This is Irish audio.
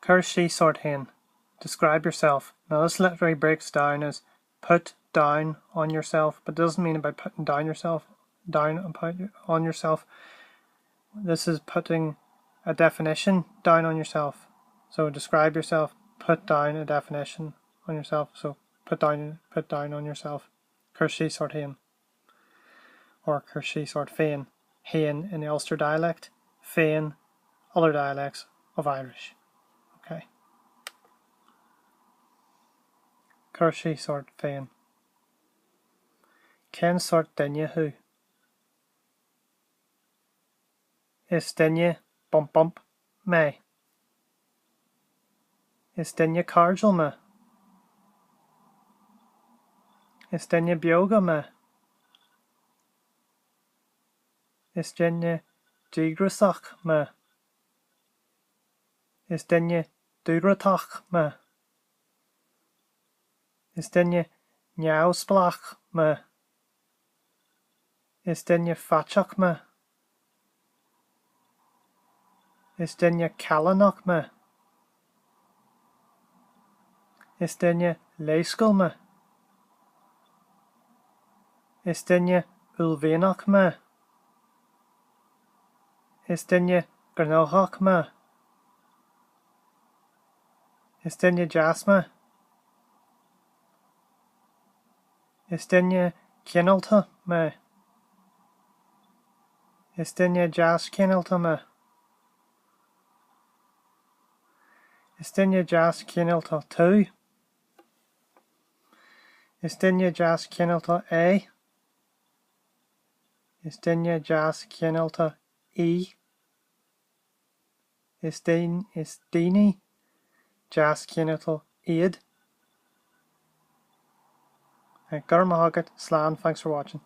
Cuir síos ort féin. Describe yourself. Now this literally breaks down as put down on yourself, but doesn't mean about putting down yourself, down on yourself. This is putting a definition down on yourself. So describe yourself, put down a definition on yourself. So put down put down on yourself. Cuir síos ort féin. Or cuir síos ort féin. Féin in the Ulster dialect, féin other dialects of Irish. Okay. Cuir síos ort féin. Cén sórt duine thú? Is duine bump bump mé. Is duine cairdiúil mé. Is duine beoga mé. Is duine díograiseach mé. Is duine dúthrachtach mé. Is duine neamhspleách mé. Is duine faiteach mé. Is duine callánach mé. Is duine leithscéalach mé. Is duine uaillmhianach mé. Is duine gnóthach mé. Is duine deas mé. Is duine cineálta mé. Is duine deas cineálta mé. Is duine deas cineálta tú. Is duine deas cineálta é. Is duine deas cineálta í. Is daoine deas cineálta iad. Go raibh maith agat, slán, thanks for watching.